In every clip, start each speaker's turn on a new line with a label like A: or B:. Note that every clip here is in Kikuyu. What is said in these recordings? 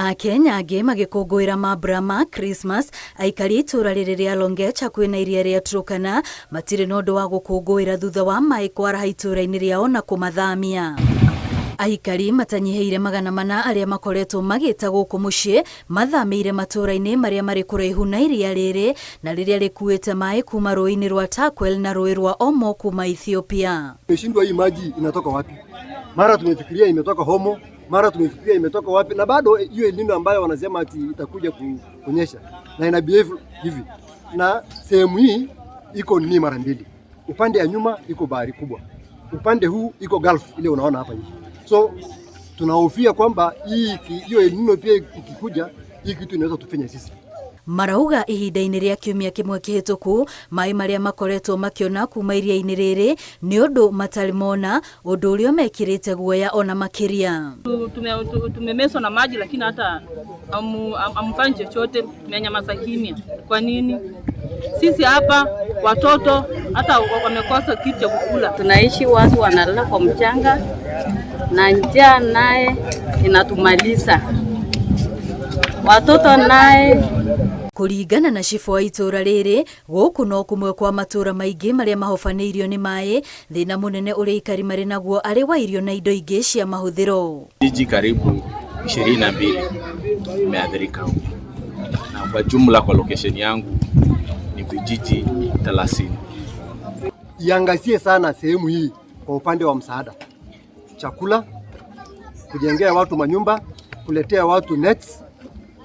A: Akenya angĩ magĩkũngũĩra mambura ma Christmas, aikari a itũũra rĩrĩ rĩa Longech hakuhĩ na iria rĩa Turkana matirĩ na ũndũ wa gũkũngũĩra thutha wa maĩ kwaraha itũũra-inĩ rĩao na kũmathamia. Aikari matanyihĩire 400 arĩa makoretwo magĩta gũkũ mũciĩ mathamĩire matũũra-inĩ marĩa marĩ kũraihu na iria rĩrĩ na rĩrĩa rĩkuĩte maĩ kuma rũĩ-inĩ rwa Turkwel na rũĩ rwa Omo kuma Ethiopia.
B: Tumeshindwa hii maji inatoka wapi? Mara tumefikiria imetoka Omo, mara tumefikiria imetoka wapi, na bado hiyo El Nino ambayo wanasema ati itakuja kunyesha na ina behave hivi, na sehemu hii iko ni mara mbili, upande ya nyuma iko bahari kubwa, upande huu iko Gulf ile unaona hapa hivi, so tunahofia kwamba hii hiyo El Nino pia ikikuja, hii kitu inaweza tufinya sisi.
A: Marauga ihinda-inĩ rĩa kiumia kĩmwe kĩhĩtũku maĩ marĩa makoretwo makĩona kuma iria-inĩ rĩrĩ nĩ ũndũ matarĩ mona, ũndũ ũrĩa mekĩrĩte guoya ona makĩria.
C: Tumemeswa na maji lakini hata hamfanyi chochote, tumenyamaza kimya. Kwa nini? Sisi hapa watoto hata wamekosa kitu cha kukula.
D: Tunaishi watu wanalala kwa mchanga na njaa naye inatumaliza, watoto naye.
A: Kũringana na cibũ wa itũũra rĩrĩ, gũkũ no kũmwe kwa matũũra maingĩ marĩa mahobanĩirio nĩ maĩ, thĩna mũnene ũrĩa aikari marĩ naguo arĩ wa irio na indo ingĩ cia mahũthĩro.
E: Vijiji karibu 22 imeathirika na kwa jumla kwa location yangu ni vijiji 30.
B: Iangazie sana sehemu hii kwa upande wa msaada, chakula, kujengea watu manyumba, kuletea watu nets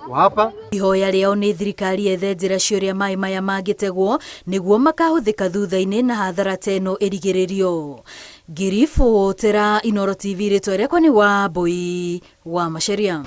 B: wa hapa.
A: Ihoya rĩao nĩ thirikari yethe njĩra cia ũrĩa maĩ maya mangĩtegwo nĩguo makahũthĩka thutha-inĩ na hathara ta ĩno ĩrigĩrĩrio. Ngĩribotera Inooro TV, rĩtwa rĩakwa nĩ Wambui wa Macharia.